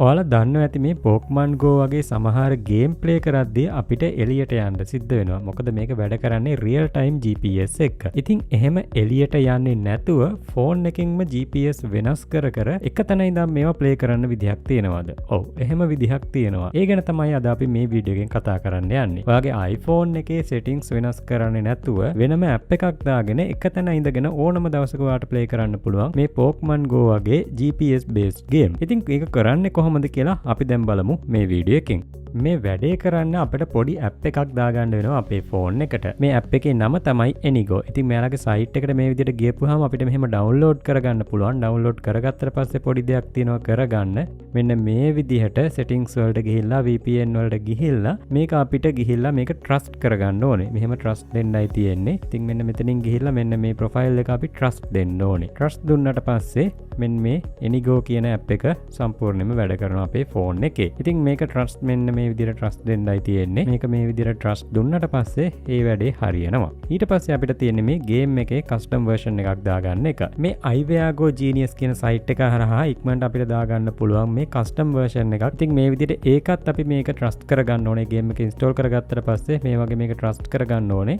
ඔයාලා දන්නවා ඇති මේ Pokemon Go වගේ සමහර ගේම් ප්ලේ කරද්දී අපිට එළියට යන්න සිද්ධ වෙනවා. මොකද මේක වැඩ කරන්නේ රියල් ටයිම් GPS එක්ක. ඉතින් එහෙම එළියට යන්නේ නැතුව ෆෝන් එකෙන්ම GPS වෙනස් කර කර එක තැන ඉඳන් මේවා ප්ලේ කරන්න විදිහක් තියෙනවද? ඔව්, එහෙම විදිහක් තියෙනවා. ඒ ගැන තමයි අද අපි මේ වීඩියෝ එකෙන් කතා කරන්න යන්නේ. ඔයාගේ iPhone එකේ සෙටින්ග්ස් වෙනස් කරන්නේ නැතුව වෙනම ඇප් එකක් දාගෙන එක තැන ඉඳගෙන ඕනම දවසක ඔයාට ප්ලේ කරන්න පුළුවන් මේ Pokemon Go වගේ GPS based game. ඉතින් ඒක කරන්නේ කොහොමද කියලා අපි දැන් බලමු මේ වීඩියෝ එකෙන්. මේ වැඩේ කරන්න අපිට පොඩි ඇප් එකක් දාගන්න වෙනවා අපේ ෆෝන් එකට. මේ ඇප් එකේ නම තමයි Enigo. ඉතින් මෙයාලගේ සයිට් එකට මේ විදිහට ගියපුවාම අපිට මෙහෙම ඩවුන්ලෝඩ් කරගන්න පුළුවන්. ඩවුන්ලෝඩ් කරගත්තට පස්සේ පොඩි දෙයක් තියෙනවා කරගන්න. මෙන්න මේ විදිහට සෙටින්ග්ස් වලට ගිහිල්ලා, VPN වලට ගිහිල්ලා, මේක අපිට ගිහිල්ලා මේක ට්‍රස්ට් කරගන්න ඕනේ. මෙහෙම ට්‍රස්ට් දෙන්නයි තියෙන්නේ. ඉතින් මෙන්න මෙතනින් ගිහිල්ලා මෙන්න මේ ප්‍රොෆයිල් එක අපි ට්‍රස්ට් දෙන්න ඕනේ. ට්‍රස්ට් දුන්නට පස්සේ මෙන්න මේ Enigo කියන ඇප් එක සම්පූර්ණයෙන්ම වැඩ කරනවා අපේ ෆෝන් එකේ. ඉතින් මේක ට්‍රස්ට් මෙන්න මේ විදිහට ට්‍රස්ට් දෙන්නයි තියෙන්නේ. මේක මේ විදිහට ට්‍රස්ට් දුන්නට පස්සේ ඒ වැඩේ හරියනවා. ඊට පස්සේ අපිට තියෙන්නේ මේ ගේම් එකේ කස්ටම් වර්ෂන් එකක් දාගන්න එක. මේ iWearGo Genius කියන සයිට් එක හරහා ඉක්මනට අපිට දාගන්න පුළුවන් මේ කස්ටම් වර්ෂන් එකක්. ඉතින් මේ විදිහට ඒකත් අපි මේක ට්‍රස්ට් කරගන්න ඕනේ. ගේම් එක ඉන්ස්ටෝල් කරගත්තට පස්සේ මේ වගේ මේක ට්‍රස්ට් කරගන්න ඕනේ.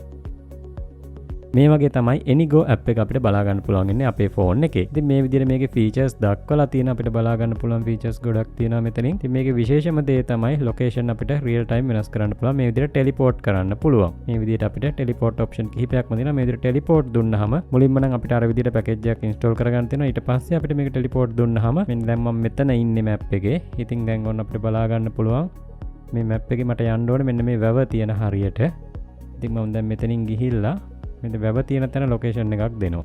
මේ වගේ තමයි Enigo app එක අපිට බලා ගන්න පුළුවන් ඉන්නේ අපේ ෆෝන් එකේ. ඉතින් මේ විදිහට මේකේ ෆීචර්ස් දක්වලා තියෙන, අපිට බලා ගන්න පුළුවන් ෆීචර්ස් ගොඩක් තියෙනවා මෙතනින්. ඉතින් මේකේ විශේෂම දේ තමයි ලොකේෂන් අපිට රියල් ටයිම් වෙනස් කරන්න පුළුවන්. මේ විදිහට ටෙලිපෝට් කරන්න පුළුවන්. මේ විදිහට අපිට ටෙලිපෝට් ඔප්ෂන් කිහිපයක්ම තියෙනවා. මේ විදිහට ටෙලිපෝට් දුන්නාම මුලින්ම නම් අපිට අර විදිහට පැකේජ් එකක් ඉන්ස්ටෝල් කරගන්න තියෙනවා. ඊට පස්සේ අපිට මේක ටෙලිපෝට් දුන්නාම මෙන්න දැන් මම මෙතන ඉන්නේ මැප් එකේ. ඉතින් දැන් ඔන්න අපිට බලා ගන්න පුළුවන් මේ මැප් එකේ මට යන්න ඕනේ මෙන්න මේ වැව තියෙන හරියට. ඉතින් මම දැන් මෙතනින් ගිහිල්ලා මෙන්න වැව තියෙන තැන ලොකේෂන් එකක් දෙනවා.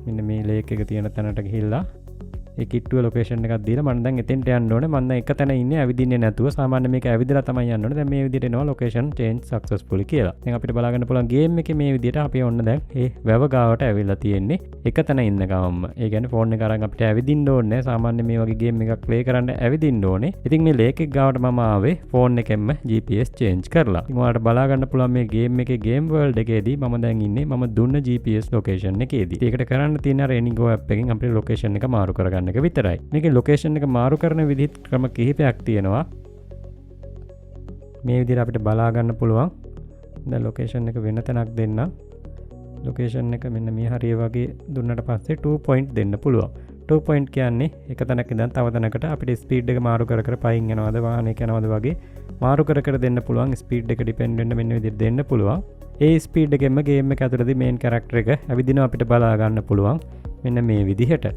මෙන්න මේ ලේක් එක තියෙන තැනට ගිහිල්ලා ඒ කිට්ටුව ලොකේෂන් එකක් දීලා මම දැන් එතෙන්ට යන්න ඕනේ. මම දැන් එක තැන ඉන්නේ ඇවිදින්නේ නැතුව. සාමාන්‍ය මේක ඇවිදලා තමයි යන්න ඕනේ. දැන් මේ විදිහට එනවා ලොකේෂන් චේන්ජ් සක්සස්ෆුලි කියලා. දැන් අපිට බලා ගන්න පුළුවන් ගේම් එකේ මේ විදිහට අපි ඔන්න දැන් ඒ වැව ගාවට ඇවිල්ලා තියෙන්නේ එක තැන ඉන්න ගමන්ම. ඒ කියන්නේ ෆෝන් එක අරන් අපිට ඇවිදින්න ඕනේ නෑ. සාමාන්‍ය මේ වගේ ගේම් එකක් ප්ලේ කරන්න ඇවිදින්න ඕනේ. ඉතින් මේ ලේක් එක ගාවට මම ආවේ ෆෝන් එකෙන්ම GPS change කරලා. ඉතින් ඔයාලට බලා ගන්න පුළුවන් මේ ගේම් එකේ ගේම් වර්ල්ඩ් එකේදී මම දැන් ඉන්නේ මම දුන්න GPS location එකේදී. ඉතින් ඒකට කරන්න තියෙන අර Enigo app එකෙන් අපිට ලොකේෂන් එක මාරු කරගන්න එක විතරයි. මේකේ ලොකේෂන් එක මාරු කරන විදිහත් ක්‍රම කිහිපයක් තියෙනවා. මේ විදිහට අපිට බලා ගන්න පුළුවන්. දැන් ලොකේෂන් එක වෙන තැනක් දෙන්නම්. ලොකේෂන් එක මෙන්න මේ හරිය වගේ දුන්නට පස්සේ 2 point දෙන්න පුළුවන්. 2 point කියන්නේ එක තැනක ඉඳන් තව තැනකට අපිට ස්පීඩ් එක මාරු කර කර පයින් යනවද වාහනයක යනවද වගේ මාරු කර කර දෙන්න පුළුවන්. ස්පීඩ් එක ඩිපෙන්ඩ් වෙන්න මෙන්න විදිහට දෙන්න පුළුවන්. ඒ ස්පීඩ් එකෙන්ම ගේම් එක ඇතුළතදී මේන් කැරක්ටර් එක ඇවිදිනවා අපිට බලා ගන්න පුළුවන් මෙන්න මේ විදිහට.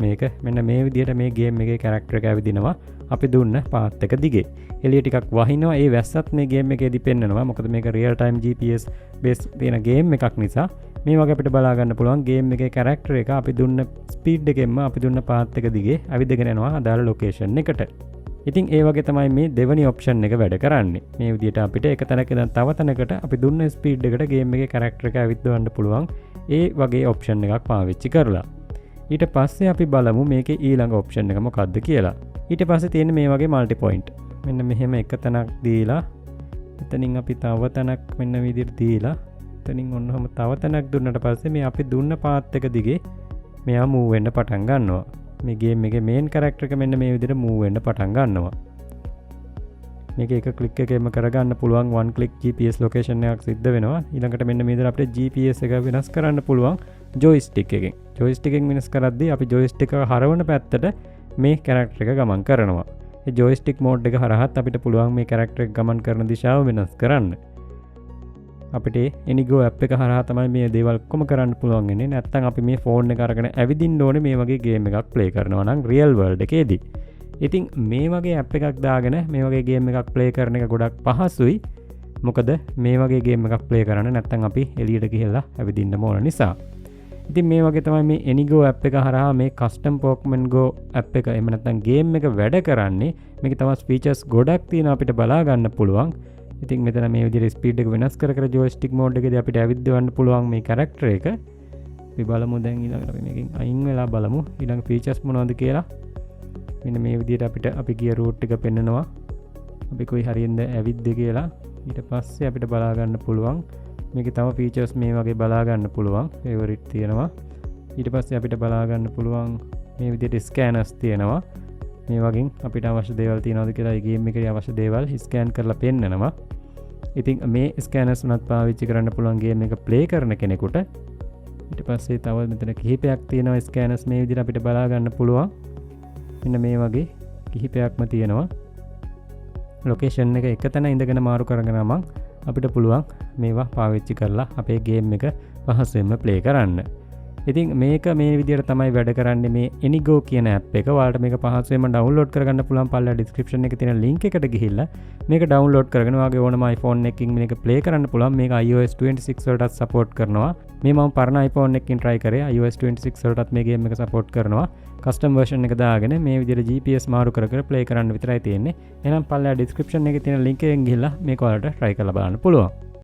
මේක මෙන්න මේ විදිහට මේ ගේම් එකේ කැරක්ටර් එක ඇවිදිනවා අපි දුන්න පාත් එක දිගේ. එළිය ටිකක් වහිනවා. ඒ වැස්සත් මේ ගේම් එකේදී පෙන්නනවා. මොකද මේක රියල් ටයිම් GPS base තියෙන ගේම් එකක් නිසා මේ වගේ අපිට බලා ගන්න පුළුවන් ගේම් එකේ කැරක්ටර් එක අපි දුන්න ස්පීඩ් එකෙන්ම අපි දුන්න පාත් එක දිගේ ඇවිදගෙන යනවා අදාළ ලොකේෂන් එකට. ඉතින් ඒ වගේ තමයි මේ දෙවනි ඔප්ෂන් එක වැඩ කරන්නේ. මේ විදිහට අපිට එක තැනක ඉඳන් තව තැනකට අපි දුන්න ස්පීඩ් එකට ගේම් එකේ කැරක්ටර් එක ඇවිද්දවන්න පුළුවන් ඒ වගේ ඔප්ෂන් එකක් පාවිච්චි කරලා. ඊට පස්සේ අපි බලමු මේකේ ඊළඟ ඔප්ෂන් එක මොකක්ද කියලා. ඊට පස්සේ තියෙන මේ වගේ මල්ටි පොයින්ට්. මෙන්න මෙහෙම එක තැනක් දීලා, එතනින් අපි තව තැනක් මෙන්න විදිහට දීලා, එතනින් ඔන්නෝම තව තැනක් දුන්නට පස්සේ මේ අපි දුන්න පාත් එක දිගේ මෙයා මූව් වෙන්න පටන් ගන්නවා. මේ ගේම් එකේ මේන් කැරක්ටර් එක මෙන්න මේ විදිහට මූව් වෙන්න පටන් ගන්නවා. මේක එක ක්ලික් එකෙන්ම කරගන්න පුළුවන් one click GPS location එකක් සිද්ධ වෙනවා. ඊළඟට මෙන්න මේ විදිහට අපිට GPS එක වෙනස් කරන්න පුළුවන් ජොයිස්ටික් එකෙන්. ජොයිස්ටික් එකෙන් වෙනස් කරද්දී අපි ජොයිස්ටික් එක හරවන පැත්තට මේ කැරක්ටර් එක ගමන් කරනවා. ඒ ජොයිස්ටික් මෝඩ් එක හරහත් අපිට පුළුවන් මේ කැරක්ටර් එක ගමන් කරන දිශාව වෙනස් කරන්න. අපිට Enigo app එක හරහා තමයි මේ දේවල් ඔක්කොම කරන්න පුළුවන් වෙන්නේ. නැත්තම් අපි මේ ෆෝන් එක අරගෙන ඇවිදින්න ඕනේ මේ වගේ ගේම් එකක් ප්ලේ කරනවා නම් රියල් වර්ල්ඩ් එකේදී. ඉතින් මේ වගේ ඇප් එකක් දාගෙන මේ වගේ ගේම් එකක් ප්ලේ කරන එක ගොඩක් පහසුයි. මොකද මේ වගේ ගේම් එකක් ප්ලේ කරන්න නැත්තම් අපි එළියට ගිහිල්ලා ඇවිදින්න ඕන නිසා. ඉතින් මේ වගේ තමයි මේ Enigo app එක හරහා මේ කස්ටම් Pokemon Go app එක එහෙම නැත්නම් ගේම් එක වැඩ කරන්නේ. මේකේ තවත් ෆීචර්ස් ගොඩක් තියෙනවා අපිට බලා ගන්න පුළුවන්. ඉතින් මෙතන මේ විදිහට ස්පීඩ් එක වෙනස් කර කර ජොයිස්ටික් මෝඩ් එකේදී අපිට ඇවිද්දවන්න පුළුවන් මේ කැරක්ටර් එක. අපි බලමු දැන් ඊළඟට අපි මේකෙන් අයින් වෙලා බලමු ඊළඟ ෆීචර්ස් මොනවද කියලා. මෙන්න මේ විදිහට අපිට අපි ගිය රූට් එක පෙන්නනවා. අපි කොයි හරියෙන්ද ඇවිද්දේ කියලා. ඊට පස්සේ අපිට බලා ගන්න පුළුවන් මේකේ තව ෆීචර්ස් මේ වගේ බලා ගන්න පුළුවන්. ෆේවරිට් තියෙනවා. ඊට පස්සේ අපිට බලා ගන්න පුළුවන් මේ විදිහට ස්කෑනර්ස් තියෙනවා. මේ වගේ අපිට අවශ්‍ය දේවල් තියෙනවද කියලා ඒ ගේම් එකේ අවශ්‍ය දේවල් ස්කෑන් කරලා පෙන්නනවා. ඉතින් මේ ස්කෑනර්ස් උනත් පාවිච්චි කරන්න පුළුවන් ගේම් එක ප්ලේ කරන කෙනෙකුට. ඊට පස්සේ තව මෙතන කිහිපයක් තියෙනවා ස්කෑනර්ස්. මේ විදිහට අපිට බලා ගන්න පුළුවන්. මෙන්න මේ වගේ කිහිපයක්ම තියෙනවා. ලොකේෂන් එක එක තැන ඉඳගෙන මාරු කරගෙන නම් අපිට පුළුවන් මේවා පාවිච්චි කරලා අපේ ගේම් එක පහසුවෙන්ම ප්ලේ කරන්න. ඉතින් මේක මේ විදිහට තමයි වැඩ කරන්නේ මේ Enigo කියන ඇප් එක. ඔයාලට මේක පහසුවෙන්ම ඩවුන්ලෝඩ් කරගන්න පුළුවන්. පල්ලෙහා ඩිස්ක්‍රිප්ෂන් එකේ තියෙන ලින්ක් එකට ගිහිල්ලා මේක ඩවුන්ලෝඩ් කරගෙන ඔයාගේ ඕනම iPhone එකකින් මේක ප්ලේ කරන්න පුළුවන්. මේක iOS 26 වලටත් සපෝට් කරනවා. මේ මම පරණ iPhone එකකින් try කරේ. iOS 26 වලටත් මේ ගේම් එක සපෝට් කරනවා. කස්ටම් වර්ෂන් එක දාගෙන මේ විදිහට GPS මාරු කර කර ප්ලේ කරන්න විතරයි තියෙන්නේ. එහෙනම් පල්ලෙහා ඩිස්ක්‍රිප්ෂන් එකේ තියෙන ලින්ක් එකෙන් ගිහිල්ලා මේක ඔයාලට try කරලා බලන්න පුළුවන්.